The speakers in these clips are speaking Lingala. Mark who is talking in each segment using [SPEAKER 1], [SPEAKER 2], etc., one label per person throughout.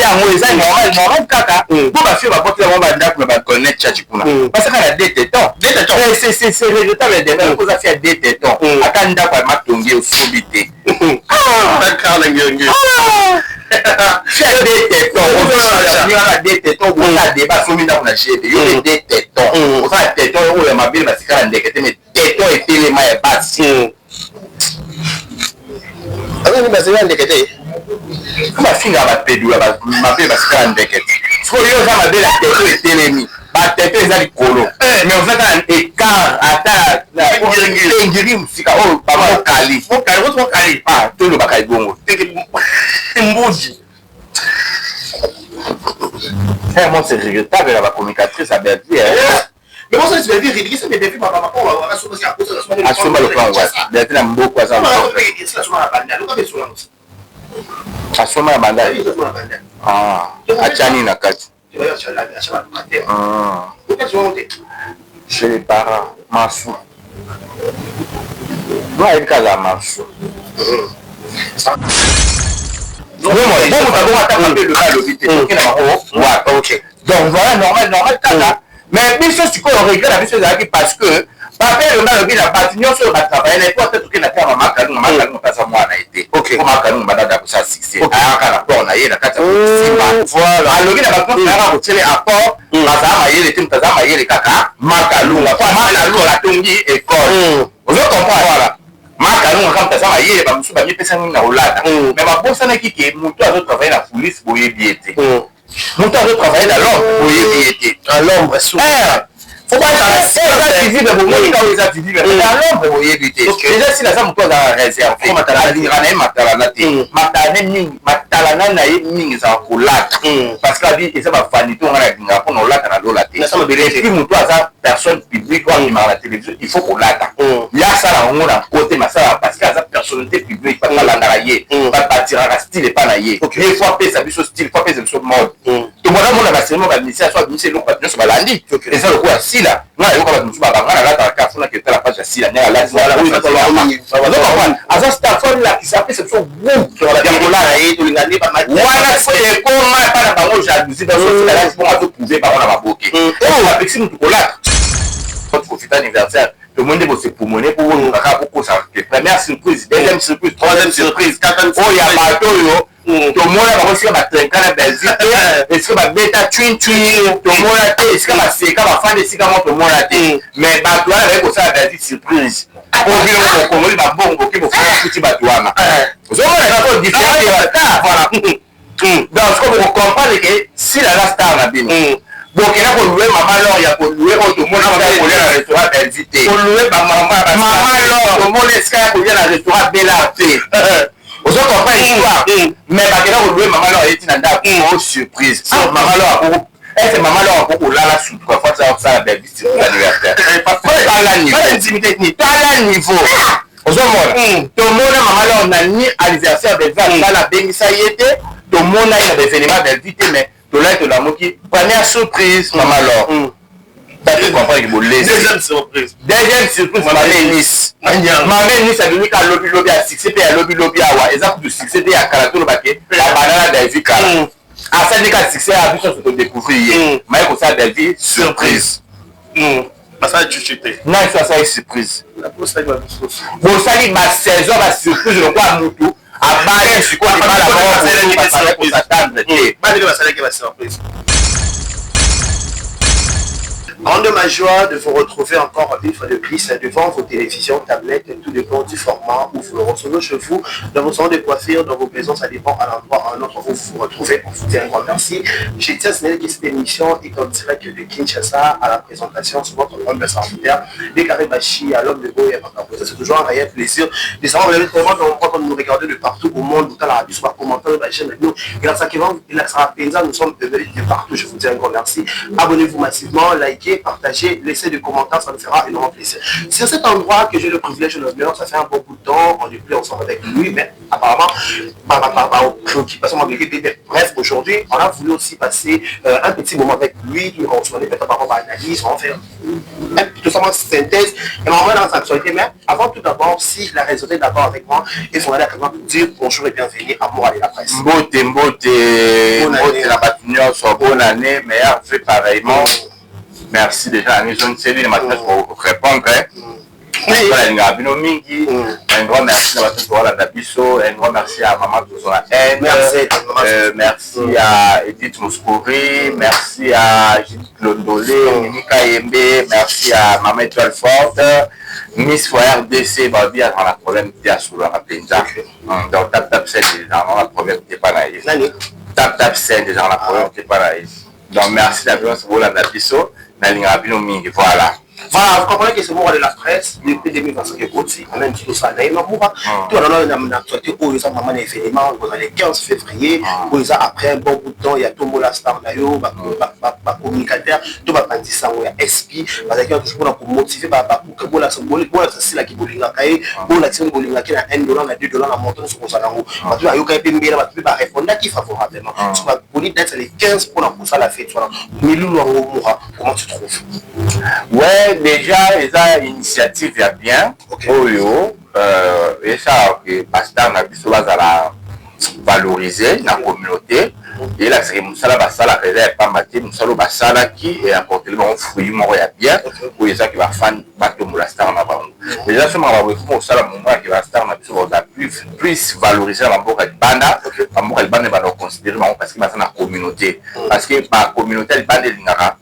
[SPEAKER 1] Yango eza normal, normal kaka po bafille babotela bango bandako na bacolonel Chachi kuna, basaka na deux tétons. C'est regrettable de koza fille ya deux tétons, ata ndako ya matongi osombi te. Fille ya deux tétons, ozalaka deux tétons, bota débat, asombi ndako na gb. Yo mpe deux tétons, oza na téton oyo ya mabele basika na ndeke te, mais téton etelema ya basi.
[SPEAKER 2] Azali baseli ya ndeke te.
[SPEAKER 1] Bafingaka bapedula mabele basika na ndeke te. Sikoyo yo oza mabele ya téton etelemi, batéton eza likolo, mais oza kaka na écart, ata engiri mosika oyo bamokali tolobaka ebongo.
[SPEAKER 2] Mbuji.
[SPEAKER 1] Vraiment, c'est regrettable na bacommunicatrice ya Bellevue.
[SPEAKER 2] Mais bon, ça, tu vas dire ridicule, mais Bellevue, papa, papa.
[SPEAKER 1] Asomba lopango Bellevue na mboko, aza asomba na bandali, atya nini na kati chez les parents? Masu no ayebi kaka masu bongo tabongo, ata pape lobi alobi te, toke na bango wapi? Donc voilà, normal, normal kaka. Mais biso sikoyo, regret na biso ezalaki parce que pape elonga alobi na bato nyonso oyo batravaille na ye, po ata toke na kama Makalunga, Makalunga mpe aza mwana ye te, po Makalunga badada kosala succès, ayaka na port na ye na kati ya Simba. Alobi na bato nyonso ayaka kotiele apport, bazala mayele te, moto aza mayele kaka Makalunga, po Makalunga atongi école. Ozo comprendre? Makalunga kaka moto aza mayele, bamosusu bamipesa nini na kolata, mais babosanaki ke moto azotravaille na coulisse, boyebi ye te. Moto azotravaille na l'ombre, boyebi ye te.
[SPEAKER 2] À l'ombre.
[SPEAKER 1] Eza visible, bomoni kaka eza visible, mais à l'ombre boyebi te. Déjà sila aza moto azala réservé, alingaka na ye matalana te. Matalana mingi, matalana na ye mingi ezala kolata, parce que abi eza bavanité onga nalingaka mpona olata na lola te. Et puis moto aza personne publique oyo abimaka na télévision, il faut kolata. Ye asala yango na kote, mais asalaka parce que aza personnalité publique, bato balandaka ye, batiraka style epa na ye. Ye faut apesa biso style, faut apesa biso mode. Tomona mona baseremo bamisia so abimisi eloko, bato nyonso balandi. Eza lokola Sila, ngai nayoka bato mosusu babanga nalataka kaka fona ketala page ya Sila ndenge alati. Aza star, faut alakisa, apesa biso goût ya kolala wana. So ekoma epa na bango jalousie, basosila alati bongo, azoprouve bango na maboke, apekisi mutu kolata. Profite anniversaire, tomoni nde bosepumone po boluka kaka bokosa ke première surprise, deuxième surprise, troisième surprise, oyo ya bato oyo tomona bango esika batrenka na Belgique te, esika babeta twin twin tomona te, esika baseka bafanda esika moko tomona te. Mais bato wana baye kosala Belgique surprise, po bino bokongoli babongo, boke bofanda kuti bato wana, ozomona eza ko différent. Voilà, donc sikoyo bokocomprendre ke Sila aza star na bino. Bokenda kolouer mama Lor ya kolouer oyo tomona esika ya kolia na restaurant Belvi te.
[SPEAKER 2] Kolouer bamama.
[SPEAKER 1] Mama Lor tomona esika ya kolia na restaurant Belar te. Ozo comprendre histoire? Mais bakenda kolouer mama Lor, ayeti na ndako o surprise. Mama Lor akoko ese, mama Lor akoko kolala sutuka fo atisaka kosala Belvi surprise anniversaire. Tala niveau, tala niveau. Ozomona, tomona mama Lor na ni anniversaire Belvi asala, abengisa ye te. Tomona ye na baévénement Belvi te, mais tolai tolamuki, première surprise mama Lor. Tatu comprendre ke bolesi.
[SPEAKER 2] Deuxième surprise.
[SPEAKER 1] Deuxième surprise, mama Enis. Mama Enis abimi ka lobi lobi ya succès mpe ya lobi lobi awa, eza kutu succès te ya kala. Toloba ke abanda na Belvi kala, asali ka succès ya biso nyonso todécouvrir ye, maye kosala Belvi surprise.
[SPEAKER 2] Basala cucu te.
[SPEAKER 1] Nani so asali surprise? Bosali basaison basurprise lokola mutu abali sikoyo libala moko kosatendre te.
[SPEAKER 2] Bandenge basalaki basurprise. Grande ma joie de vous retrouver encore une fois de plus devant vos télévisions, tablettes, tout dépend du format où vous le recevez chez vous, dans vos salons de coiffure, dans vos maisons, ça dépend à l'endroit, à un autre où vous vous retrouvez. On vous dit un grand merci. Je tiens à signaler que cette émission est en direct de Kinshasa. À la présentation, sur votre humble serviteur, Décaré Bachi, à l'homme de Go et à. C'est toujours un réel plaisir de savoir que vous avez vraiment en train de nous regarder de partout au monde, dans la soit commentaire, la chaîne, nous, grâce à Kevin, nous sommes de partout. Je vous dis un grand merci. Abonnez-vous massivement, likez, partagez, laissez des commentaires, ça nous fera énormément plaisir. C'est cet endroit que j'ai le privilège et l'honneur, ça fait un bon bout de temps, on est plus ensemble avec lui, mais Apparemment, par préoccupation, bref, aujourd'hui, on a voulu aussi passer un petit moment avec lui, on se peut-être par rapport à l'analyse, on va faire tout simplement synthèse, et on va dans l'actualité. Mais avant tout d'abord, si la raison est d'abord avec moi, il faut aller à dire bonjour et bienvenue à Moral et la presse.
[SPEAKER 1] Mbote, mbote, mbote na bato nyonso, bonne année, meilleurs vœux pareillement. Merci déjà à maison de na bato nyonso répondre. Balingaka bino mingi. Un grand merci na bato nyonso balanda biso. Un grand merci à Maman Tozona N.
[SPEAKER 2] Merci.
[SPEAKER 1] Merci à Edith Mouskouri, merci à Judith Londolé, Mimi Kayembe, merci à Maman Étoile Forte, Miss Foyer DC, babi aza na problème te, asololaka mpenza. Donc Tap Tap Sen ezala na problème te mpa na ye. Tap Tap Sen ezala na problème te mpa na ye. Donc merci na bino nyonso bolanda biso, nalingaka bino mingi, voilà.
[SPEAKER 2] Voilà, vous comprenez que c'est moi de la presse depuis 2025 ekoti, on a une petite salle na Mura. Tout on a une actualité oyo eza vraiment un événement le 15 février, oyo eza après un bon bout de temps ya Tombola Star na yo, ba communicateur to bapanzi sango ya SP bazalaki toujours mpona komotiver bolakisa silaki bolingaka ye, bolakisa bolingaki na 1 dollar, na 2 dollar, na montant nyonso kozala yango. Bato bayokaki mpe mbela, bato mpe barépondaki favorablement. So baponi date le 15 mpona kosala fête wana, milulu yango. Mura, comment tu trouves?
[SPEAKER 1] Ouais, déjà eza initiative ya bien oyo esalaka ke bastar na biso bazala valorise na communauté. Eyelakisaki mosala basalaka eza ya pamba te. Mosala oyo basalaki eapporteli bango fruit moko ya bien oyo ezaki bafan batombola star na bango. Eza so makambo ekoma kosala momo yake bastar na biso baza plus valorise na bamboka libanda. Bamboka libanda ebanda koconsidérer bango parce que baza na communauté, parce que bacommunauté ya libanda elingaka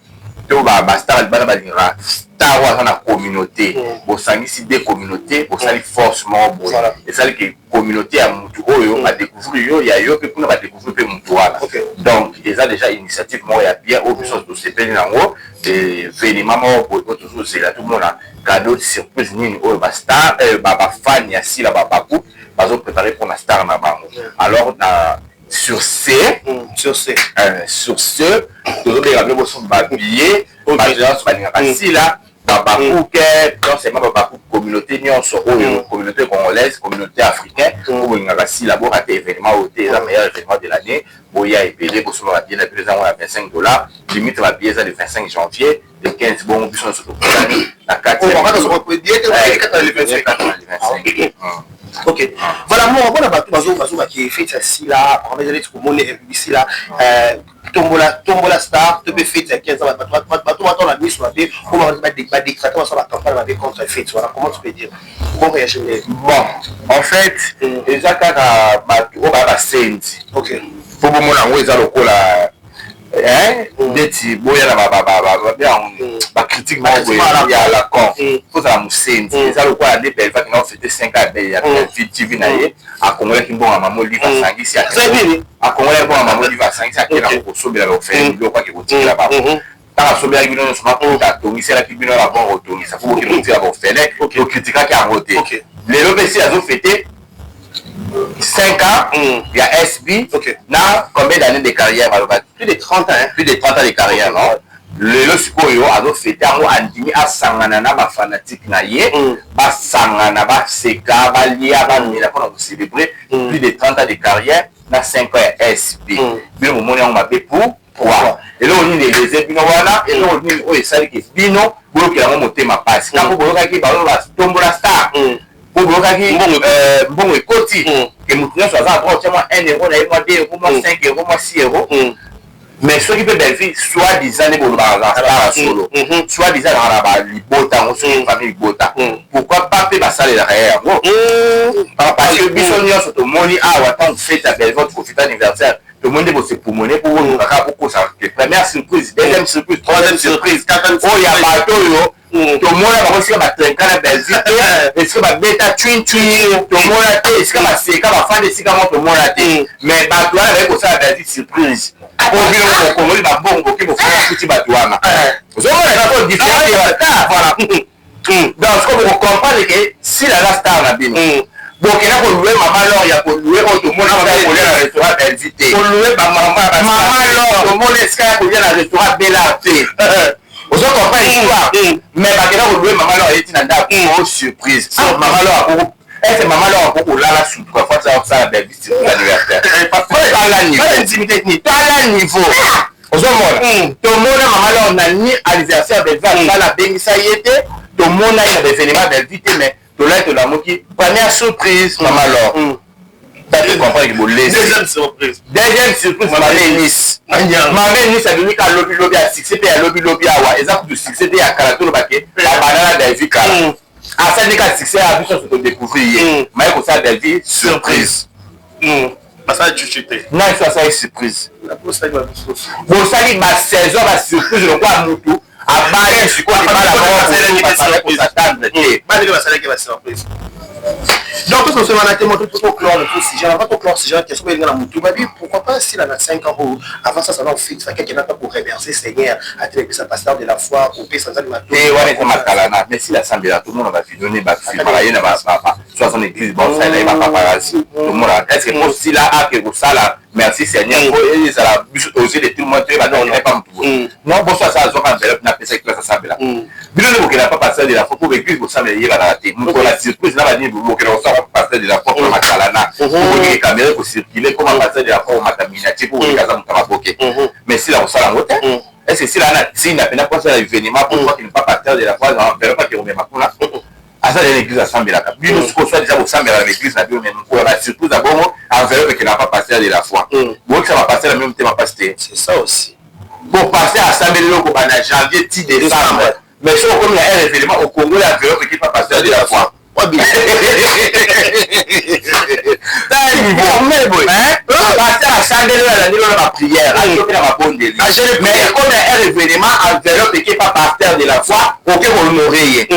[SPEAKER 1] to bastar ya libanda balingaka star oyo aza na communauté. Bosangisi deux communauté, bosali force moko boye, esali ke communauté ya mutu oyo badécouvrir yo, ya yo mpe kuna badécouvrir mpe mutu wana. Donc eza déjà initiative moko ya bien oyo biso tosepeli nango. Événement moko boye oyo tozozela, tomona cadeau surprise nini oyo bastar, bafani ya Sila babaku bazoprépare mpona star na bango. Alors na sur ce,
[SPEAKER 2] sur ce,
[SPEAKER 1] sur ce, tozobenga bino bosomba babillet. Bato nyonso balingaka Sila, babakuke, non seulement babakuke, communauté nyonso oyo, communauté congolaise, communauté africaine oyo bolingaka Sila, borate événement oyo te. Eza meilleur événement de l'année. Boya ebele, bosomba babillet na bino. Ezango ya 25 dollars. Limite babillet eza le 25 janvier. Le 15 bongo biso nyonso tokutani na kati.
[SPEAKER 2] Ok, voilà. Mo mpona bato bazobaki fête ya Sila, ezali neti komona Sila tombola, tombola star to mpe fête ya 15, bato batona miso mabe oyo badétracteur basala bacampagne mabe contre fête wana. Comment tu peux dire bon réagir?
[SPEAKER 1] Bon, en fait, eza kaka bato oyo baya basendi po bomona yango eza lokola neti boya na bacritique moko boye ya lacon. Kozala mosendi eza lokola nde Belva kinga ofêter 5 ans ya TV na ye, akongolaki mbongo ya Mama Olive, asangisi, akongolaki mbongo ya Mama Olive, asangisi, akendaka kosobela baofele biloko, ake kotikela bango. Ntango asombelaki bino nyonso maputa, atongiselaki bino na bon kotongisa po bokende kotika baofele, tokritikaki yango te. Lelo mpe si azofêter 5 ans ya SB na combien d'années de carrière balobaki?
[SPEAKER 2] Plus de 30 ans, hein.
[SPEAKER 1] Plus de 30 ans de carrière, non? Lelo sikoyo azofêter yango, andimi asangana na bafanatike na ye, basangana, baseka, balia, bamela mpona kocélébrer plus de 30 ans de carrière na 5 ans ya SB. Bino bomoni yango mabe pourquoi? Eloko nini eleze bino wana? Eloko nini oyo esaliki bino boyokela yango motema pasi? Ntango boyokaki bango batombola star, po boyokaki mbongo ekoti, ke motu nyonso aza na droit otia mwa 1 euro na ye, mwa 2 euro, mwa 5 euro, mwa 6 euro. Mais soki mpe Belvi, soit disant nde bolobaka star ya solo, soit disant azalaka na balibota yango, soki famille libota, pourquoi pas mpe basalelaka ye yango? Parce que biso nyonso tomoni awa, ntango fête ya Belvi profite anniversaire, tomoni nde bosepumone mpo boluka kaka bokosa ke première surprise, deuxième surprise, troisième surprise, oyo ya bato oyo tomona bango esika batrenka na Belvi te, esika babeta twin twin tomona te, esika baseka bafanda esika moko tomona te. Mais bato wana baye kosala Belvi surprise po bino bokongoli babongo ke bofanda kuti bato wana ozomona eza différent. Voilà, donc sikoyo bokocomprendre ke Sila aza star na bino. Bokenda kolouer Mama Lor ya kolouer oyo tomona esika ya kolia na restaurant Belvi te.
[SPEAKER 2] Kolouer bamama.
[SPEAKER 1] Mama Lor tomona esika ya kolia na restaurant Belar te. Ozo comprendre histoire? Mais bakenda kolouer Mama Lor, ayeti na ndako o surprise. Mama Lor akoko. Est-ce que mama Laure akoki kolala sutuka po aza kosala Bellevue surprise anniversaire? Tala niveau, tala niveau. Ozomona? Tomona mama Laure na ni anniversaire Bellevue asala abengisa ye te, tomona ye na ba evenement Bellevue te mais tolali tolamuki première surprise mama Laure. Ça tu comprends que bolesi.
[SPEAKER 2] Deuxième surprise.
[SPEAKER 1] Deuxième surprise mama Eunice. Mama Eunice abimi ka lobi lobi ya succès pe ya lobi lobi awa eza kutu succès te ya kala toloba ke babanda na Bellevue kala. Asali ka succès ya biso nyonso to découvrir ye. Maye kosala Bellevue surprise.
[SPEAKER 2] Basala chuchu te.
[SPEAKER 1] Nani so asali surprise? Bosali ba saison ba surprise lokola mutu abali sikoyo libala moko basala kosatendre te.
[SPEAKER 2] Bana basalaki ba surprise. Donc, tout ce qu'on a été tout clore le sujet, on va tout clore sujet, question que na mutu babi, pourquoi pas s'il en a 5 ans avant ça, ça va fixe, quelqu'un n'a pas pour remercier Seigneur, à tel ça pasteur de la foi, au pays sans
[SPEAKER 1] te wana eza matalana mais sila asambela tomona bavideo ne bafilmaka ye na soit son église baosalela ye bapaparazzi tomona. Est ce que po sila ake kosala merci Seigneur po ezala biso tozi de tout le monde toyeba nokende pa motu boye? Non, boso asala azwaka enveloppe napesaki place asambela. Bino nde bokenda pa pasteur de la foi po baeglise bosambela eyebanaka te. Mokolo ya surprise na banini bokenda kosala pa pasteur de la foi mpona matalana, okolike caméra ekocircule koma pasteur de la foi omata miniature po koleka aza moto ya maboke. Mais sila kosala yango te. Est ce que sila ana ntina mpena mpo asala événement po akende pa pasteur de la foi, enveloppe ake komema kuna? Aza na église asambelaka. Bino sikoyo soit déjà bosambelaka na église na bino, mais mokolo ya basurprise ya bongo, enveloppe ekendaka pa pasteur de la foi. Boyokisa bapasteur na bino motema mpasi te.
[SPEAKER 2] C'est ça aussi.
[SPEAKER 1] Bon, pasteur asambeli eloko banda janvier ti décembre, mais soki okomi na un événement okongoli enveloppe eki pa pasteur de la foi. Pasteur asambeli oyo alandi lona baprière, azoki na mabondeli, mais ekomi na un événement, enveloppe eki pa pasteur de la foi, oke kohonorer ye.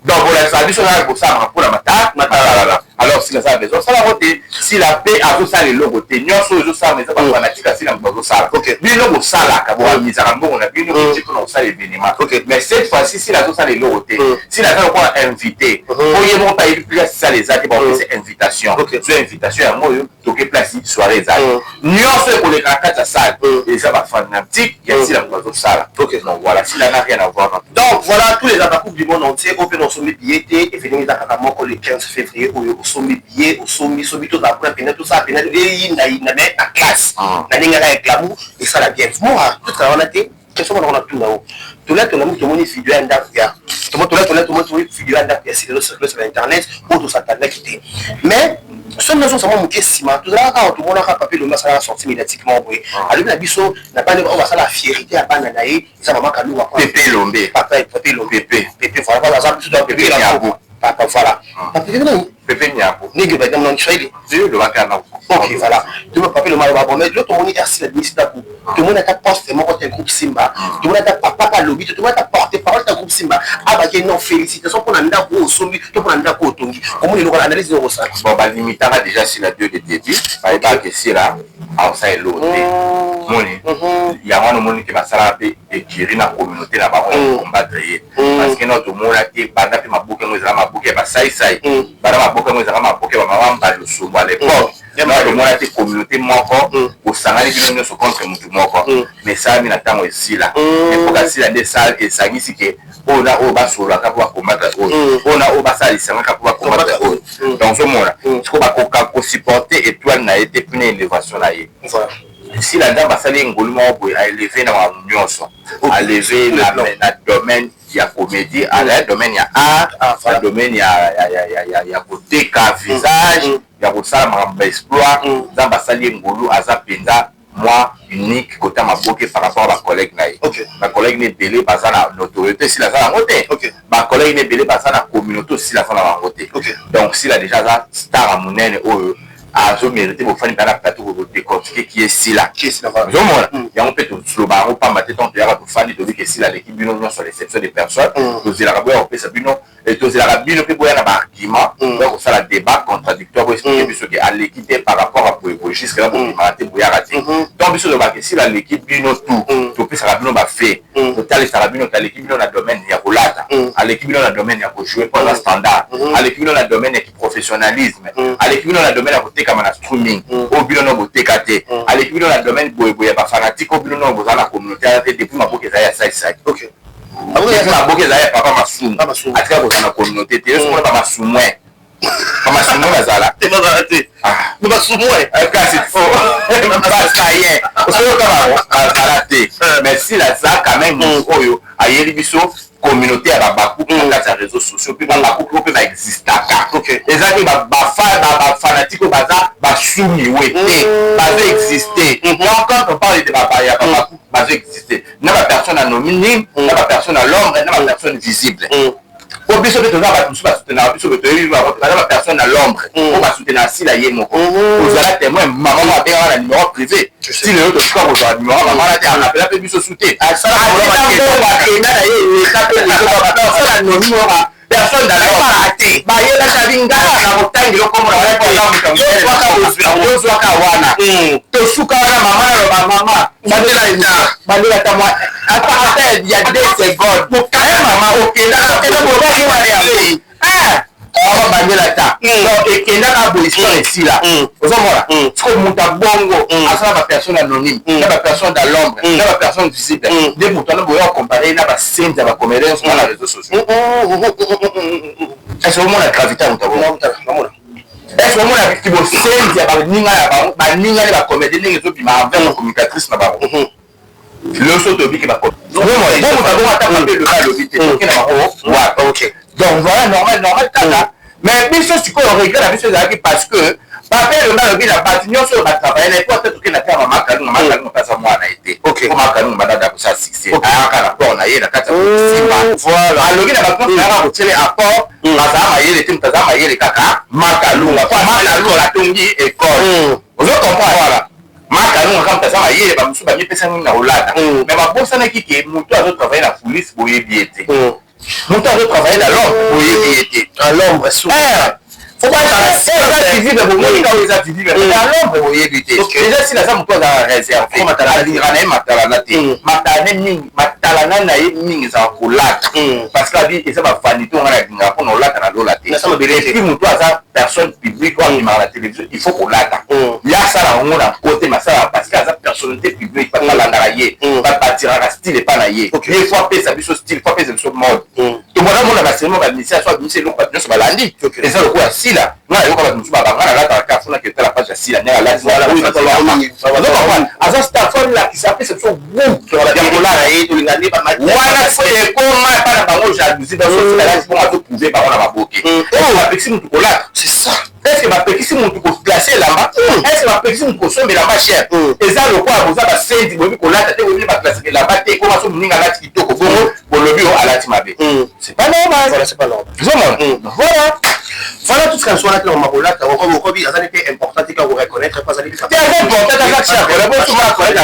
[SPEAKER 1] Donc bolakisaka biso kaka kosalaka mpona matalana. Alors sila aza besoin osala yango te. Sila mpe azosala eloko te. Nyonso oyo ezosalama eza bafanatique asila moto bazosala. Bino bosalaka, boamisaka mbongo na bino eti mpona kosala événement, mais cette fois-ci sila azosala eloko te. Sila aza lokola invité po ye moko mpe ayebi place sala eza te. Baopesa invitation, zo invitation yango oyo toke place soirée eza te. Nyonso ekoleka na kati ya salle eza bafanatique ya sila moto bazosala. Donc voilà, sila n'a rien à voir dans
[SPEAKER 2] Donc voilà, tous les abakouk du monde entier oyo mpe na osombi billet te, événement eza kaka moko, le 15 février oyo. Osombi billet, osombi sobi, tozala kuna pena, tosala pena eyindayinda, mais na classe na ndenge kaka ya glamour esala bien. Moi tozala wana te. Question moko na tuna o tolia tolamuki, tomoni video ya ndako ya tolia tolia, tomoni video ya ndako ya sika ezocircule sur internet oyo tosatandaki te. Mais soki nazosama moke nsima, tozalaka awa, tomonaka Papa Elombe asalaka sortie médiatique moko boye, alobi na biso na bana oyo basala fierté ya bana na ye eza mama Kalunga.
[SPEAKER 1] Pepe Elombe.
[SPEAKER 2] Papa, Papa Elombe.
[SPEAKER 1] Pepe.
[SPEAKER 2] Pepe, voilà, aza biso
[SPEAKER 1] Pepe Nyabo.
[SPEAKER 2] Papa, voilà, Papa nani?
[SPEAKER 1] Pepe Nyabo.
[SPEAKER 2] Ndenge baita na Kiswahili.
[SPEAKER 1] Lobaka na
[SPEAKER 2] Ok, voilà. Tuma Papa Elombe aloba bon, mais lo tomoni RC na bimisi ndako, tomoni ata poste moko te groupe Simba, tomoni ata papa pa alobi te, tomoni ata porte parole ta groupe Simba abaki non, félicitation mpona ndako oyo osombi to mpona ndako oyo otongi. Omoni eloko analyse nini okosala?
[SPEAKER 1] Bon, balimitaka déjà sila dès le début, bayebaka sila aosala eloko te. Moni yango wana, omoni ke basalaka mpe écurie na communauté na bango ya combattre ye, parce que no tomona te banda mpe maboke yango ezala maboke ya basaisai, banda maboke yango ezalaka maboke ya bamama Mbali Osombo à l'époque, tomona te communauté moko bosangani bino nyonso contre motu moko. Mais esalami na ntango esila, epoka esila nde esangisi ke oyo na oyo basololaka mpo bacombattre oyo, oyo na oyo basalisangaka mpo bacombattre oyo. Donc ozomona sikoyo bakoka kosupporter étoile na ye te mpona élévation na ye. Sila, Nzambe asali ye ngolu moko boye, aélevé na makambo nyonso, aélevé na domaine ya comédie, na domaine ya art, na domaine ya koteka visage, ya kosala makambo baexploit. Nzambe asali ye ngolu, aza mpenza mwa unique kota maboke par rapport à bacollègue na ye. Bacollègue na ebele baza na notoriété, sila aza yango te. Bacollègue na ebele baza na communauté, osila aza na bango te. Donc sila déjà aza star ya monene oyo azomérite. Bofandi mpe na plateau kodécortiquer ki esila, ozomona yango mpe toloba yango pamba te. Ntango toyaka, tofandi, tobiki esila aleki bino nyonso, l'exception de personne. Tozelaka boya kopesa bino, tozelaka bino mpe boya na baargument, boya kosala débat contradictoire, boexpliquer biso ke aleki te par rapport à boye boye. Jusque là bobimaka te, boyaka te. Donc biso tolobaka esila aleki bino tout, topesaka bino bafaits, totalisaka bino aleki bino na domaine ya kolata, aleki bino na domaine ya kojouer mpo aza standard, aleki bino na domaine ya kiprofessionnalisme, aleki bino na domaine ya kotekama na streaming oyo bino no boteka te, aleki bino na domaine boyeboye ya bafanatique oyo bino no bozala na communauté aza te. Depuis maboke ezali ya saisai, maboke ezali ya papa Masumu, atika kozala na communauté te. Yo sokomona bamasumwe. Bamasumu bazala
[SPEAKER 2] te, bazala te. Basumu
[SPEAKER 1] kasi basayen osoyoka bango bazala te. Mais Sila aza quand même motu oyo ayeli biso communauté ya babakuku na kati ya réseaux sociaux, mpe babakuku oyo mpe baexistaka. Eza te bafanatiques oyo baza basumiwe te, bazo existe. Donc quand on parle de ya babakuku, bazo existe na bapersonnes anonyme, na bapersonnes à l'ombre, na bapersonnes visible. Po biso mpe toza bato mosusu basoutenaka biso, toyebi bango te, baza bapersonnes na l'ombre po basoutenaka Sila. Ye moko ozala témoin, mama mo abengaka na numéro privé. Ti lelo tosuka kozwa numéro mama wana te, arapela mpe biso su te. Akenda na ye, eleka mpe bapersonnes anonyme oyo, personne dans l'ombre te, bayebaki abi ngai na kotangela okomona ozwaka wana. Tosuka wana, mama naloba, mama bandela ta mwa ata ya 2 secondes. Mama okendaka, mama bandela ta. Donc ekendaka boye, histoire esila. Ozomona siko moto abongo asala bapersonnes anonyme, na bapersonnes dans l'ombre, na bapersonnes visible. Nde moto wana boya comparer na basenzi ya bacomédiens nyonso na réseaux sociaux. Est ce omona gravité ya moto abongo? Est ce omona bosenzi ya baninga ya bango, baninga ne bacomédien, ndenge ezobima envers bacommunicatrice na bango? Lelo so tobiki moto abongo, ata pape elobi, alobi te, toke na bango wapi? Donc voilà, normal, normal kaka. Mais biso sikoyo, regret na biso ezalaki parce que pape elombe alobi na bato nyonso oyo batravaille na ye, po ate toke na terme Makalunga. Makalunga mpe aza mwana ye te, po Makalunga badada kosala succès, ayaka na port na ye na kati ya Simba. Alobi na bato nyonso ayaka kotiele apport, bazala mayele te, moto aza mayele kaka Makalunga, po Makalunga atongi école. Ozo comprendre? Voilà, Makalunga kaka moto aza mayele, bamosusu bamipesa mingi na kolata. Mais babosanaki ke moto azotravaille na coulisse, boyebi ye te. Moto azotravaille na l'ombre, boyebi ye te.
[SPEAKER 2] À l'ombre.
[SPEAKER 1] Eza visible, bomoni kaka eza visible, mais à l'ombre boyebi te. Déjà Sila aza moto azala réservé, alingaka na ye matalana te. Matalana mingi, matalana na ye mingi ezala kolata, parce que abi eza bavanité onga nalingaka mpona olata na lola te. Et puis moto aza personne publique oyo abimaka na télévision, il faut kolata. Ye asala yango na kote masalaka parce que aza personnalité publique, bato balandaka ye, batiraka style epa na ye. Ye faut apesa biso style, faut apesa biso mode. Tomona mona baseremo bamisia so abimisi eloko, bato nyonso balandi. Eza lokola Sila, ngai nayoka bato mosusu babanga, nalataka kaka fona ketala page ya Sila ndenge alati. Aza star, faut alakisa, apesa biso goût ya kolala wana. So ekoma epa na bango jalousie, basosila alati mpongo, azoprouve bango na maboke. Bapekisi mutu kolata?
[SPEAKER 2] C'est ça.
[SPEAKER 1] Est ce que bapekisi mutu koplace elamba? Est ce que bapekisi mutu kosomba elamba cher? Eza lokola boza basendi, boyebi kolata te, boyebi baclasseke elamba te. Ekoma so moninga alati kitoko bongo, bolobi oyo alati mabe. C'est pas normal.
[SPEAKER 2] Voilà, c'est pas normal.
[SPEAKER 1] Ozomona, voilà.
[SPEAKER 2] Voilà, tout ce qu'on soit là, makolata okobi aza mpe important te ka koreconnaître po azali
[SPEAKER 1] te. Aza important, aza cher collègue. Bosoma collègue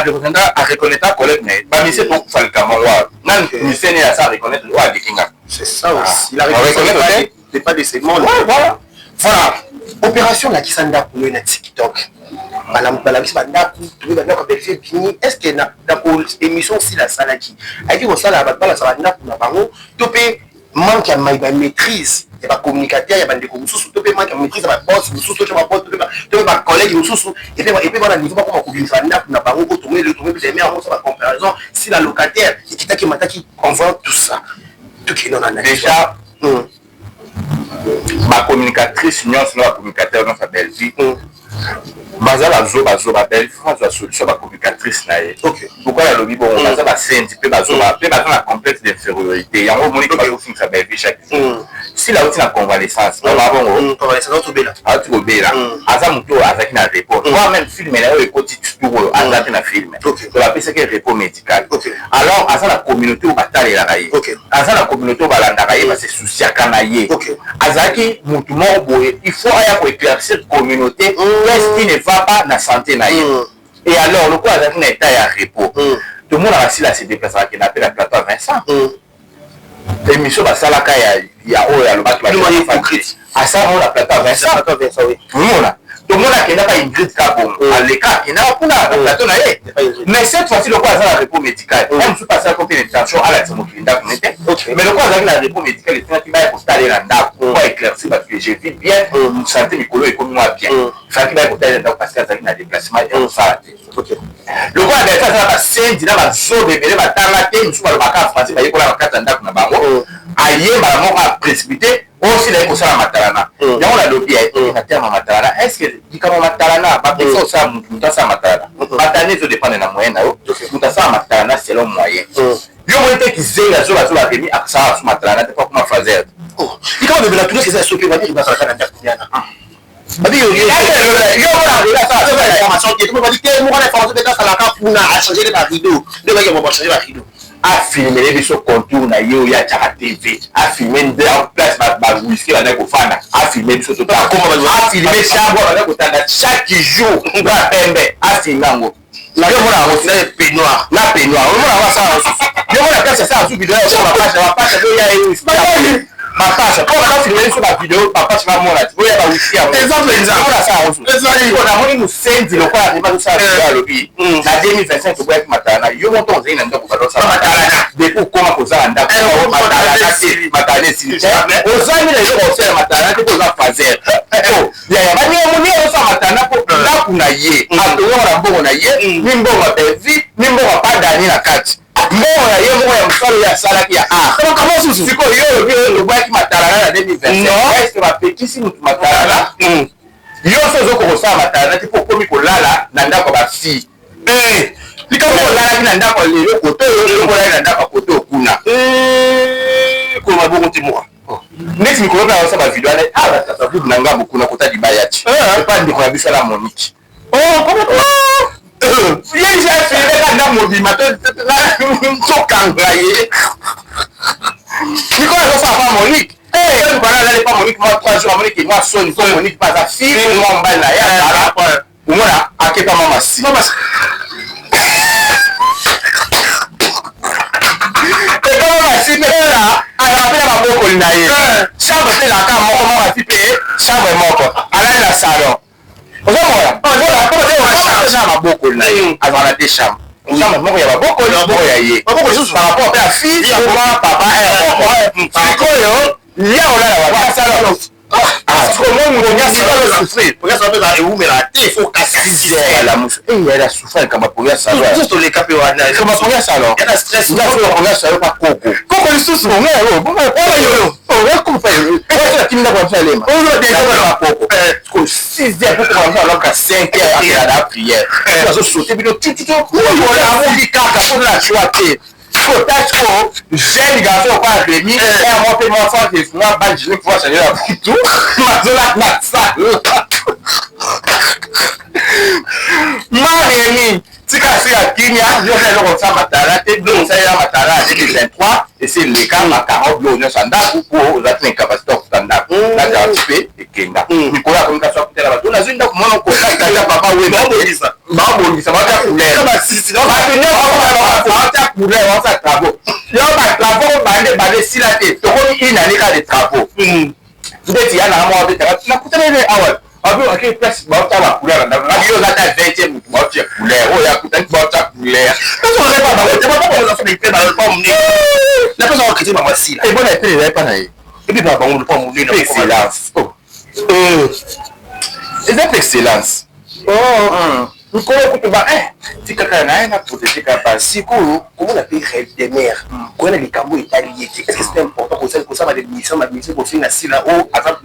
[SPEAKER 1] areconnaître collègue na ye. Bamise tokufa likambo wa nani, mise ne aza reconnaître oyo adekinga.
[SPEAKER 2] C'est ça aussi, la reconnaître n'est pas de segment.
[SPEAKER 1] Voilà.
[SPEAKER 2] Voilà, opération lakisa ndako oyo na TikTok, balakisi bandako, toyebi bandako ya Bellevue bini. Est ce que na émission osila asalaki, ayaki kosala bato balakisa bandako na bango, to mpe manque ya bamaîtrise ya bacommunicateur ya bandeko mosusu, to mpe manque ya maîtrise ya baboss mosusu, to baboss to mpe bacollègue mosusu, epe bana niveau bakoma kobimisa bandako na bango? Po tomoni tomoni mpe yango so bacomparaison, si la locataire ekitaki, emataki, en voyant tout ça, tokende na
[SPEAKER 1] Déjà, bacommunicatrice nyonso na bacommunicateur nyonso ya Bellevue baza bazobazoba. Bellevue azwa solution bacommunicatrice na ye. Pourquoi nalobi bongo? Baza basendi mpe bazoba mpe baza na complexe d'infériorité. Yango omoniki bazofingisa Bellevue chaque jour. Sila auti na convalescence, baba bongo auti kobela, aza motu oyo azalaki na repos, voire même film na oyo ekoti tour oyo aza te na film, to bapesaki repos médical. Alors aza na communauté oyo batalelaka ye, aza na communauté oyo balandaka ye, base souciaka na ye. Azalaki motu moko boye, il faut aya koéclaircir communauté qu'est-ce qui ne va pas na santé na ye. Et alors lokola azalaki na état ya repos, tomonaka Sila se déplaçaka, kenda mpe na plateau ya Vincent, émission basalaka ya oyo alobaki, asala ngo na plateau ya Vincent. Omona, tomona akendaka Ingrid Kabongo, aleka, akendaka kuna na plateau na ye. Mais cette fois-ci, lokola aza na repos médical, ya mosusu asalaki mpe na intention alakisa mokili ndako ne te. Mais lokola azalaki na repos médical, esengaki baya kotalela ndako po éclaircir bato que je vis bien, santé mikolo ekomi mwa bien. Efalaki baya kotalela ndako parce que azalaki na déplacement ya kosala te. Lokola Bellevue aza na basendi na bazoba ebele batanga te, mosusu balobaka français, bayekola na kati ya ndako na bango, ayembala moko aprécipité. Osila ye kosala matalana. Yango nalobi na terme ya matalana, est ce que likambo ya matalana bapekisa kosala mutu, mutu asala matalana? Matalana ezo dependre na moyen na yo. Mutu asala matalana selon moyen. Yo omoni te kizengi azoba zoba Remy asalaka su matalana te po akoma phaseur.
[SPEAKER 2] Likambo bebe na tunasi eza ya soki babi bazalaka na ndako yana. Babi yo
[SPEAKER 1] yo mona Remy asala
[SPEAKER 2] information te, babi te moko na information te asalaka kuna a changer ba rideau. Nde baki ba changer ba rideau.
[SPEAKER 1] Afilmele biso contour na ye oyo atiaka TV, afilme nde place ba whisky bandaki kofanda, afilme biso totala, afilme chambre bandaki kotanda chaque jour nga pembe, afilme yango. Yo mona yango
[SPEAKER 2] na peignoir,
[SPEAKER 1] na peignoir omona yango asala yango susu. Yo mona place asala su video ya ba page, ba page oyo ya ye whisky. Ba page po ba filme biso ba video, ba page ba mona ti oyo ba whisky yango.
[SPEAKER 2] Eza penza.
[SPEAKER 1] Yo mona asala yango susu.
[SPEAKER 2] Ezali.
[SPEAKER 1] Ko namoni musenzi lokola Rima azosala video alobi na 2025 toboyaki matalana, yo moko ntango ozali na ndako banda osala
[SPEAKER 2] matalana.
[SPEAKER 1] Depuis okoma kozala ndako matalana te, matalana esili te. Ozangi na eloko osala matalana te po oza fazer. Yaya baninga moninga azosala matalana po ndako na ye atonga na mbongo na ye, ni mbongo ya Bellevue, ni mbongo ya pa Dani na kati. Mbongo na ye moko ya mosala oyo asalaki ya art. Sikoyo yo olobi oyo toboyaki matalana na 2025. Est-ce que bapekisi mutu matalana? Yo soki ozokoka kosala matalana te po okomi kolala na ndako ya ba fille.
[SPEAKER 2] Likambo
[SPEAKER 1] olalaki na ndako ya lelo kote oyo, lelo olali na ndako ya kote oyo kuna.
[SPEAKER 2] Koloba bongo te mwa.
[SPEAKER 1] Neti mikolo mpe azosala ba video wana, ah ba tata groupe na ngambo kuna kota libaya ti. Epa ndeko na biso na Monique. Ye deja afilme ka ndako mobima tokanga ye. Mikolo azosala pa Monique. Bana alali pa Monique mwa 3 jours, Monique mwa soni po Monique mpe aza fille mwa mobali na ye azala. Omona akepa mama si. Epa mama si mpe azala mpe na mabokoli na ye. Chambre mpe ezalaka moko, mama si mpe chambre moko. Alali na salon. Ozomona? Na mabokoli na ye. Azala na deux chambres. Chambre moko ya babokoli, moko ya ye. Par rapport mpe ya fille, mama, papa, sikoyo ye akolala wapi? Na salon. Kota sikoyo jeune garçon lokola Remy, un mois mpe mwa sans mwa bande je pouvoir changer la butu mazola na sala ma Remy, tika sika kimia. Yo oza eloko osala matala te, biloko osalela matala ya 2023 esi eleka, makaro biloko nyonso ya ndako po ozalaki na incapacité ya kofuta ndako na garantie mpe ekenda. Mikolo akomi kasi akutela bato, nazwi ndako mwana kokata papa we baobongisa, batia couleur, bato nyonso batia couleur, batia travaux. Yo ba travaux bande bande esila te, tokomi une année kaka de travaux. Ndeti ya nanga moko abetaka nakutana ye awa, abi ake place baotia ba couleur na ndako. Ngabi yo oza ata 20e motu baotia couleur oyo akutani baotia couleur. Ebona epele ezali mpa na ye excellence, eza mpe excellence. Mikolo kutu ba tikaka na ye na protéger kaka.
[SPEAKER 2] Sikoyo komona mpe rêve de mare koya na likambo etali ye te, est ce que c'est important kosala bamission, bamission kofinga Sila oyo aza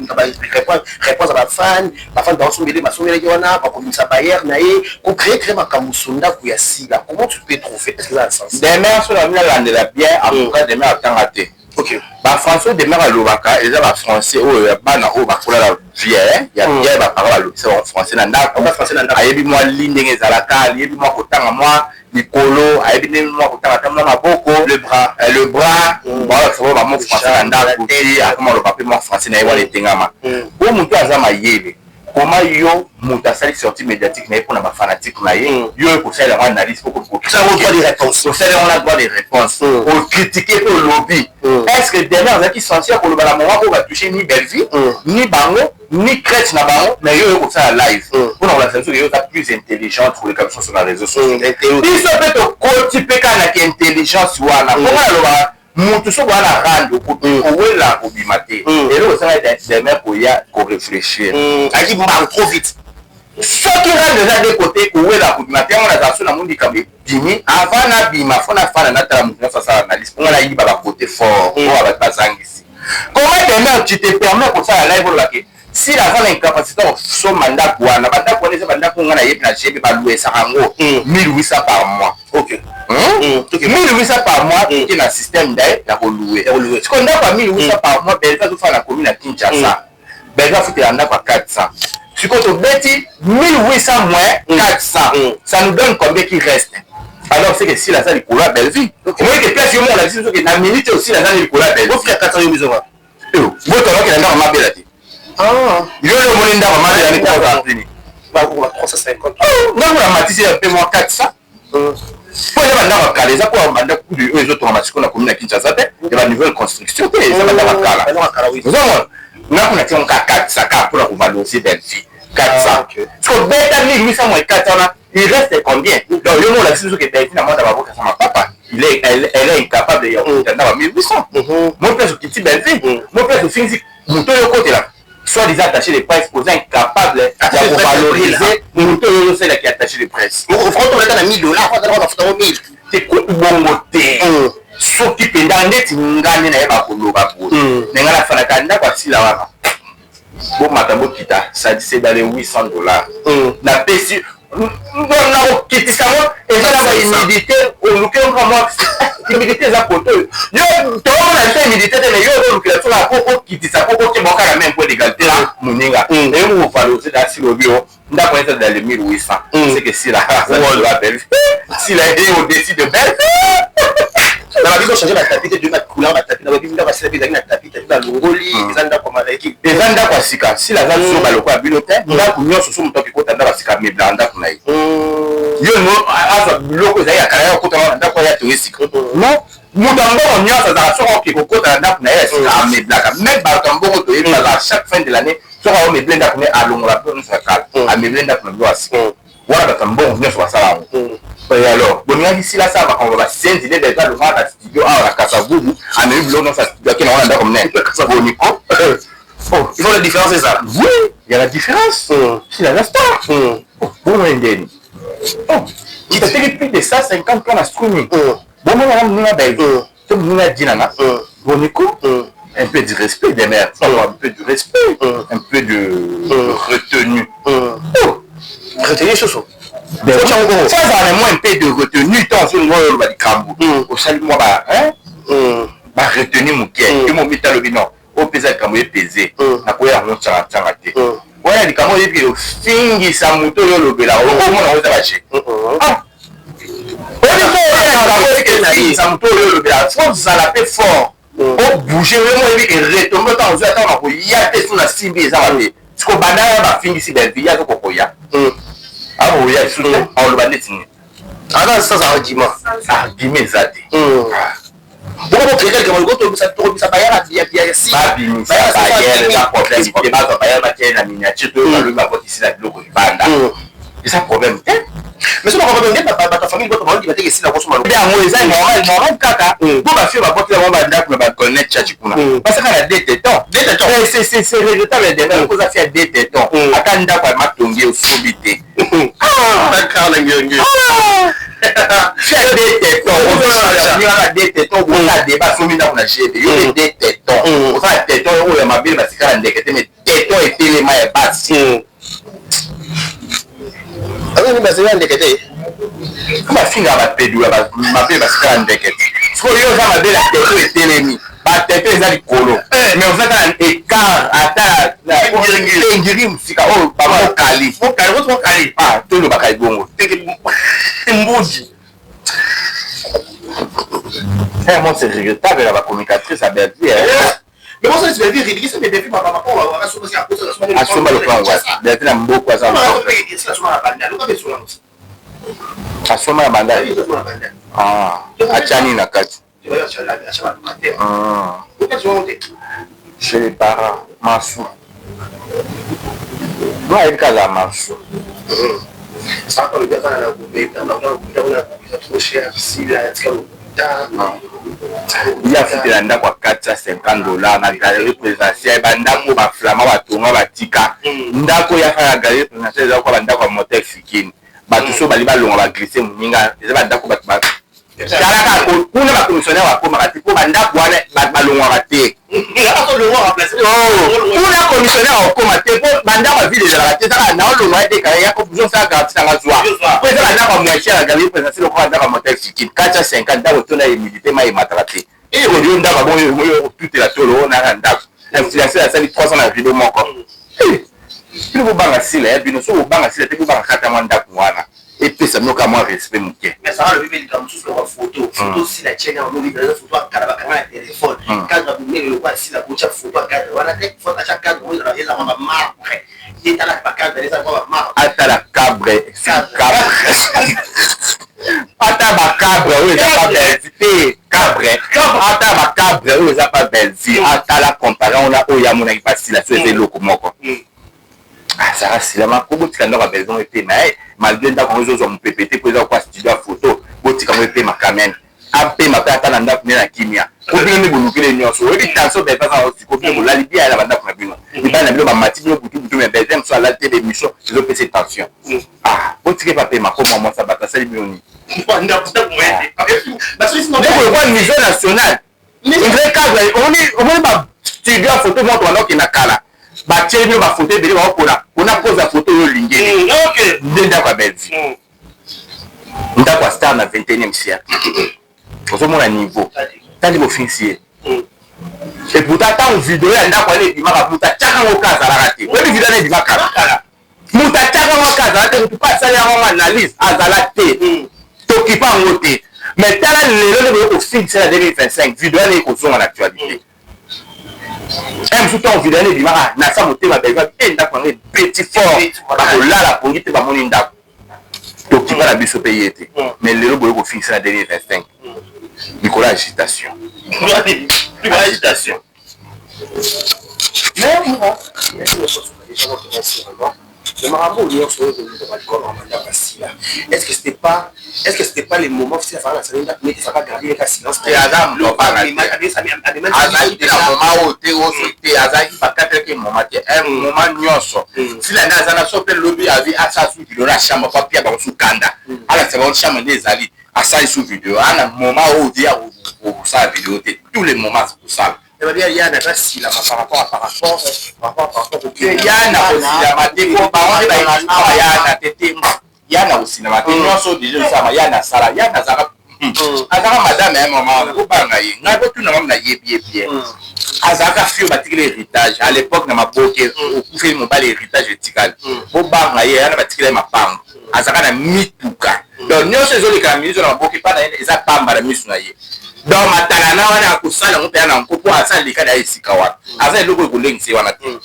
[SPEAKER 2] réponse ya bafan, bafan baosombele basombelaki wana, bakobimisa bailleur na ye, kocréer créer makambo so ndako ya Sila? Comment tu peux trouver, est ce que eza na sens?
[SPEAKER 1] Demer so na nalandela bien, en tout cas Demer atanga te. Bafrançais Demer alobaka eza bafrançais oyo ya bana oyo bakola na vie ya bien, baparent balobisa bango français na ndako. Ayebi mwa li ndenge ezalaka, ayebi mwa kotanga mwa likolo, ayebi ndenge mwa kotanga ata mwa maboko,
[SPEAKER 2] le bras,
[SPEAKER 1] le bras. Balakisa bango bamo français na ndako ti akoma aloba mpe mwa français na ye wana etengama. Po motu aza mayele, koma yo moto asali sortie médiatique na ye mpona bafanatique na ye, yo oyo kosalela yango analyse po
[SPEAKER 2] Kosala
[SPEAKER 1] yango na droit de réponse, ocritiquer mpe olobi. Est ce que dernier azalaki censé ya koloba na moment oyo batouche ni Bellevue, ni bango, ni crèche na bango? Mais yo oyo kosala live mpona kolakisa biso yo oza plus intelligente koleka biso nyonso na réseau sociaux, biso mpe tokoti mpe kaka na intelligence wana. Mponga nalobaka, mutu soki oza na rando, kowela kobima te. Eloko esala Demer koya koréfléchir
[SPEAKER 2] Ayaki mbangu, trop vite.
[SPEAKER 1] Soki rando eza de côté, kowela kobima te. Yango nazala so namoni likambo ebimi, avant nabima, fo nafanda, natala motu nyonso asala analyse, mponga nayiba bakote fort oyo bato bazangisi. Comment Demeure, tu te permets kosala live, olobaki Sila aza na incapacité kosomba ndako wana. Bandako wana eza bandako nga nayebi na GP, balouesaka yango 1800 par mois. 1800 par mois, toke na système daye ya kolouer. Sikoyo ndako ya 1800 par mois, Belvi azofala na commune ya Kinshasa, Belvi afutela ndako ya 400. Sikoyo tobeti 1800 moins 400, ça nous donne combien qui reste? Alors c'est que Sila aza likolo ya Belvi. Omoni ke place yo moko olakisi biso ke na minute oyo Sila aza likolo ya Belvi.
[SPEAKER 2] Ofika 400, yo biso.
[SPEAKER 1] Boto alokela ndako mabela te. Yo nde omoni ndako mabela ni tini.
[SPEAKER 2] 350.
[SPEAKER 1] Ndako na matisi ya mpe mwa 400, po eza bandako ya kala. Eza mpo bandako kudu oyo ezotongama sikoyo na commune ya Kinshasa te, ya banouvelle construction te, eza bandako ya kala. Ozomona ndako na tiango ka 400 kaka mpona kovaloriser Bellevue. 400, siko beta 1800 moins 400 wana, il reste combien? Donc yo moko olakisi biso ke Bellevue na mwana baboka sama papa, il est, elle, elle est incapable ya kokita ndako ya 1800. Mo place okiti Bellevue, mo place ofingisi moto oyo okotela soit disant attaché de presse, oza incapable ya kovaloriser moto oyo ozosalelaki attaché de presse.
[SPEAKER 2] Okoleka na 1000 $, bafuta ngo 1000.
[SPEAKER 1] Te, kutu bongo te. Soki mpenza ndeti nga nde nayeba koloba boye, me nga nafanaka ndako asila wana, bomata bokita, c'est dans les 800 $. Napesi nakokitisa ngo, eza na bahumidité, oluki ngo mwa humidité eza kote oyo yo toomona biso humidité te, mais yo ozolukila soka po okitisa po okemba okaka même point d'égalité na moninga. Eyo mokovaloriser da sila obi o ndako eza dans les 1800, c'est que Sila belle, Sila est au-dessus de belle.
[SPEAKER 2] Na babi kochange batapis te, de bacouleur batapis na babi. Ndako asila mpe ezalaki na tapis, tapis balongoli, eza ndako malaki.
[SPEAKER 1] Eza ndako ya sika. Sila aza zoba lokola bino te. Ndako nyonso, so moto akekota ndako ya sika, meblaka ndako na ye. Yo no azwa biloko ezali ya kala ya kokota na ndako ya tongo esika. Non, moto ya mbongo nyonso azalaka, soki oke kokota na ndako na ye ya sika, ameblaka. Même bato ya mbongo toyebi, bazala chaque fin de l'année, soki aomeble ndako ne, alongola mpe nyonso ya kala, ameble ndako na biloko ya sika wana. Bato ya mbongo nyonso basala yango. Et alors bolingaki Sila asala makambo basenzi nde eza alongaka na studio awa na Kasavubu, amemi biloko nyonso ya studio, ake nango na ndako monene boniko?
[SPEAKER 2] Il faut la différence ezala.
[SPEAKER 1] Oui, il y a la différence. Sila aza star bongo ndeni ateki plus de 150 ans na streaming. Bomona na moninga Belvi to moninga Dinana, boniko? Un peu du respect des mères, un peu du respect, un peu de retenue.
[SPEAKER 2] Retenue susu.
[SPEAKER 1] Ça ezala mwa un peu de retenue. Ntango soki oyo oloba likambo, osali mwa baretenue moke, yo momita alobi non, oyo mpenza likambo epese, nakoya yango ntianga te. Wana likambo oyebi ofingisa moto oyo olobela, okomona ngo eza baje ofingisa moto oyo olobela. Faut ozala mpe fort, obouge yo mo oyebi ke retombe ntango ozwi ata na koya te so na simbi eza mabe. Siko banda ya bafingisi Belvi, ye azokokoya, akoya lisusu te, aoloba neti nini?
[SPEAKER 2] Aza sans argument.
[SPEAKER 1] Argument eza te.
[SPEAKER 2] Boko bocréer likambo tokobisa bayaka ya si.
[SPEAKER 1] Babimisa bayele, eza problème te. Bazwa bayele, batie na miniature to balobi bakotisi na biloko libanda, eza problème te.
[SPEAKER 2] Mais soki bakoka nde bato ya famille boto baondi bateke esila kosoma.
[SPEAKER 1] Yango eza normal, normal kaka po bafille babotela bango bandako na bacolonel Chachi kuna, basaka na deux tétons.
[SPEAKER 2] Deux tétons.
[SPEAKER 1] C'est regrettable demain okoza fille ya deux tétons, ata ndako ya matongi osobi te.
[SPEAKER 2] Bakala ngenge.
[SPEAKER 1] Fille ya deux tétons, ozalaka deux tétons, oza débat, somi ndako na GB, yo nde deux tétons, oza na téton oyo ya mabele batikala ndeke te, mais téton etelema ya basi.
[SPEAKER 2] Azani basela ndeke te.
[SPEAKER 1] Bafingaka bapedula mabele basikala ndeke te. Sikoyo yo oza mabele ya téton etelemi, batéton eza likolo, mais oza kaka na écart ata engiri mosika oyo bamokali.
[SPEAKER 2] Mokali, mokali.
[SPEAKER 1] Tolobaka ebongo.
[SPEAKER 2] Mbuji.
[SPEAKER 1] Vraiment, c'est regrettable na bacommunicatrice ya Bellevue.
[SPEAKER 2] Mais moi, ça, c'est ridicule, ça, mais depuis, papa,
[SPEAKER 1] asomba lopango Bellevue na mboka, aza asomba na bandali, atya nini na kati chez les parents masu no ayebi kaka masu.
[SPEAKER 2] Ça, on le na trop cher, si la
[SPEAKER 1] Ye afutela ndako ya 450 $ na galerie présidentielle. Bandako baflama batonga batika ndako yaka na galerie présidentielle, eza kwa bandako ya motel fikini. Bato so bali balonga baglisse moninga, eza bandako bato talaka kuna, bacommissionnaire bakomaka te mpo bandako wana bato balongwaka te. Kuna commissionnaire akokoma te, po bandako ya ville ezalaka te. Ezaka naolongwa ye te, kaya ya ozosala garantie nanga zwa, po ezaka ndako ya moins cher ya galerie présidentielle, lokola ndako ya motel Fikin 450. Ndako tona humidité, mai emataka te. Oyo ndako abongo oyo otutela tolo oyo naka ndako influenceur asali 300 na rideau moko. Bino bobanga Sila ya bino. Soki bobanga Sila te, bobanga kata mwa ndako wana, epesa bino kaka mwa respect moke.
[SPEAKER 2] Mais Sara alobi mpe likambo mosusu lokola photo Sila tieni yango, lobi eza photo ya kala bakanga na telefone. Cadre ya monene lokola Sila, kotya photo ya cadre wana te. Photo atya cadre oyo ezala mwa bamarbre ye, talaka bacadre ezala mwa bamarbre.
[SPEAKER 1] Atala cadre, ata bacadre oyo eza pa Belvi te. Cadre, ata bacadre oyo eza pa Belvi, atala compare wana oyo amonaki pasila so eza eloko moko. Azala silama po botika ndako ya Belvi ngo epema ye, malgré ndako yango ezozwa mopepe te, po eza kwa studio ya photo. Botika ngo epema quand même, apema mpe ata na ndako nde na kimia, po bino nde bolukele nyonso. Oyebi tension Belvi aza nango siko. Bino bolali bien na bandako na bino, mibali na bino bamati bino butu butu, mais Belvi mosusu alali te. Bémission ezopesa tension. Ah, botike bapema ko mwa mwasa bato asali bino nini? Ndeko lokwa niveau national, vrai cadre. Omoni ba studio ya photo moko banda okenda kala, batieli bino bafoto ebele, baopona mpona pose ya photo oyo olingeli. Nde ndako ya Belvi, ndako ya star na 21e siècle. Ozomona niveau tali bofingisi ye. Et pourtant, ntango video ya ndako wana ebimaka, moto atiaka yango ka azalaka te. Oyebi video wana ebima kala, moto atiaka yango ka azala te, motu mpe asali yango analyse azala te, tokipa yango te. Mais tala lelo nde boye kofingisa na 2025, video wana ekozonga na actualité. Mosusu, ntango video wana ebimaka, nasa motema Belva e ndako yango ebeti fort, bakolala pongi te, bamoni ndako, tokipa na biso mpe ye te. Mais lelo boye kofingisa na 2025 likolo ya agitation, agitation.
[SPEAKER 2] Mais makambo nyonso oyo ezolobama likolo na mandako ya Sila, est-ce que c'était pas le moment Sila azala na sali ndako neti ezaka garder ka silence?
[SPEAKER 1] Te, aza azalaki te na moment oyo te, oso te, azalaki bakatelaki moment te. Un moment nyonso Sila nde aza na so mpe lobi avi asala su video na chambre po apia bango su kanda, alakisa bango chambre nde ezali, asali su video ana. Moment oyo di ya kosala video te, tous les moments kosala.
[SPEAKER 2] Yana asilama par rapport à par rapport
[SPEAKER 1] Yana kosilama te, po bango nde bayebi yana te te. Yana kosilama te, nyonso déjà esalama. Yana asala, yana azalaka madame ya mama wana. Kobanga ye, ngai botuna mama, nayebi ye bien. Azalaka fille batikeli héritage à l'époque na maboke, okufeli mobali, héritage etikali. Bobanga ye, yana batikeli ye mapango, azalaka na mituka. Donc nyonso ezoleka na miso na maboke mpa na ye eza pamba na miso na ye. Donc matala na wana akosala yango mpe ya na nko, mpo aza leka na ye esika wana, aza eloko ekolengisa ye wana te.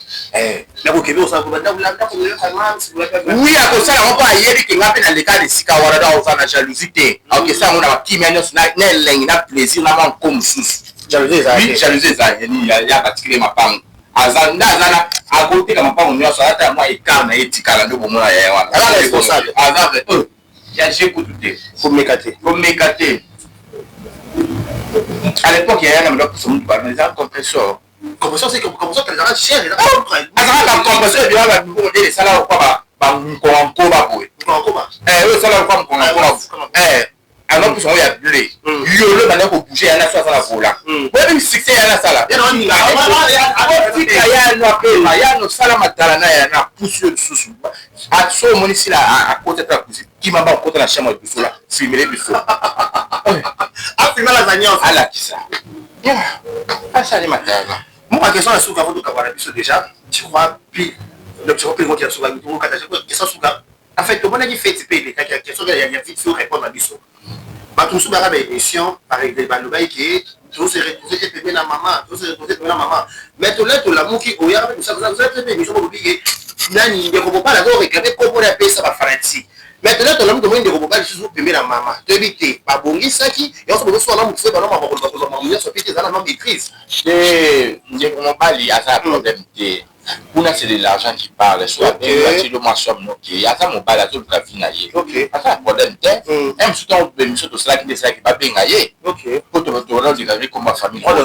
[SPEAKER 1] Oui, akosala yango mpo ayebi ke nga mpe naleka na esika wana. Donc akozala na jalousie te, akokesa yango na bakimia nyonso, na elengi, na plaisir, na mwa nko mosusu. Jalousie eza ya batikeli mapango, aza nde aza na akoteka mapango nyonso, aza ta mwa écart na ye etikala nde bomona ya ye wana. Aza ya je kutu te.
[SPEAKER 2] Komeka te.
[SPEAKER 1] Komeka te. À l'époque yaya na banda kopusa mutu bana, eza compressor.
[SPEAKER 2] Compressor, c'est compressor ezalaka cher.
[SPEAKER 1] Azalaka compressor ebima babiloko nde esalaka kwa bankongankoba boye, oyo esalaka kwa nkongankoba. Azopusa yango ya bleu yolo, banda kobouge yana so aza na volant. Oyebi succès yana asala. Otika yano apema, yano osala matala na yana apusi yo lisusu. So omoni Sila akota te, apusi kima mba okota na chambre ya biso, filmele biso. Alakisa asali matala.
[SPEAKER 2] Moko question ya suka, tokabwana biso déjà. Je crois puis donc je crois que ya suka, question suka en fait, tomonaki feti mpe elekaki ya question ya vite fait répondre na biso. Bato mosusu baka baémission balobaki ke tose retrouve te pembe na mama, tose retrouve pembe na mama. Mais tole tolamuki oyaka mpe kosala mpe émission, bolobi ke nani, ndeko mobali azo réclame kombo na apesa bafanatiques. Mais tole tolamuki, tomoni ndeko mobali lisusu pembe na mama. Toyebi te babongisaki yango so bozosala na motu bana makolo bakozwa makambo nyonso mpe te, eza na no maîtrise.
[SPEAKER 1] Te, ndeko mobali aza na problème te. Kuna c'est de l'argent qui parle. So abengi mwa somme, noke aza mobali, azoluka vie na ye, aza na problème te. Un mosusu, ntango émission tosalaki nde esalaki babenga ye, po tolodekaki kombo ya famille, droit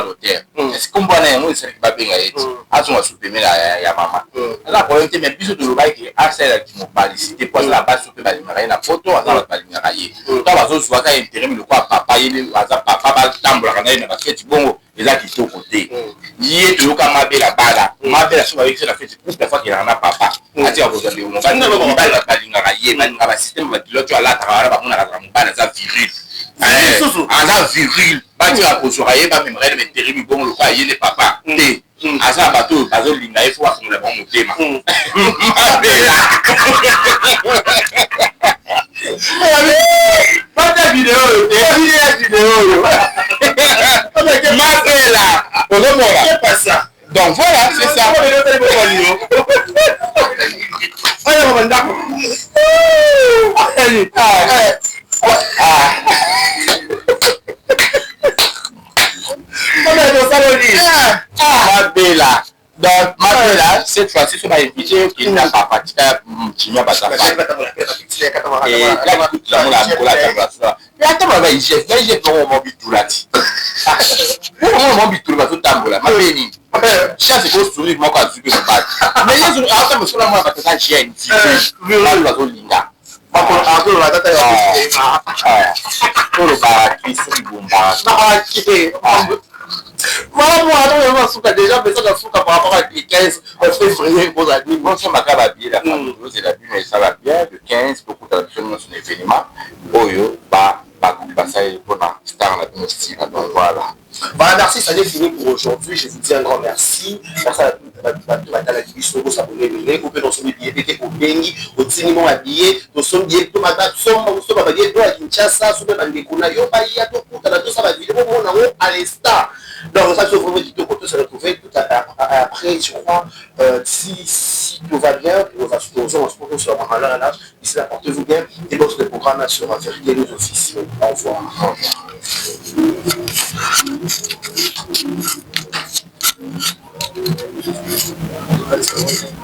[SPEAKER 1] d'auteur. Est-ce kombo wana yango esalaki babenga ye ti azonga su pembeni ya mama? Aza na problème te. Mais biso tolobaki asalelaki mobali si te, po azala basi mpe balingaka ye na poto, aza bato balingaka ye. Ntango bazozwaka intérim lokola papa, ye aza papa, batambolaka na ye na bafeti bongo, eza kitoko te. Ye toyoka mabela bala mabela so bayokisi na feti couple afo akendaka na papa atika kozwa ndeko mobali. Mibali bato balingaka ye, balingaka basystème bakilote oyo alataka wana, bamonaka azaka mobali aza viril, aza viril. Batika kozwaka ye, bamemaka ye na intérêt mibongo lokola ye nde papa te. Aza na bato oyo bazolinga ye, fo bafongola bango motema. Mabela bata video oyo te, ya video oyo mabela ozomona. Donc voilà, c'est ça.
[SPEAKER 2] Oyo bandako.
[SPEAKER 1] Mabela, donc mabela, cette fois-ci so bainvite okenda, papa tika jimia bazafai atambola ba IGF, ba IGF bango mo bitula ti bango mo bitula, bazotambola mabe nini? Chance ekosourire moko azwi mpe mobali, mais yesu atambola sola mwana bato aza jeune, balo bazolinga tolobaka kisi libumba.
[SPEAKER 2] Voilà, moi, attends, on suka déjà, mais ça, la suka par rapport à le 15 février, bozali.
[SPEAKER 1] Bosomaka babillets la famille, ozela bino, esala bien. Le 15 tokutana biso nyonso na événement oyo bakoki basaleli mpona star na bino style. Donc voilà.
[SPEAKER 2] Voilà, merci, ça est fini pour aujourd'hui. Je vous dis un grand merci. Merci à batalaki biso, bosabone ebele, ope tosombi billet te, obengi, otindi mo babillet, tosombi billet, tosomba babillet to ya Kinshasa. Soki bandeko na yo baya, tokutana, tosala bavideo, bomona yango à l'instant. Donc ça, c'est vraiment kitoko. To se retrouver tout après, je crois, si tout va bien, on va se retrouver sur la là. D'ici là, portez-vous bien et votre programme sur Vérité News Officiel. Au revoir.
[SPEAKER 1] Au revoir.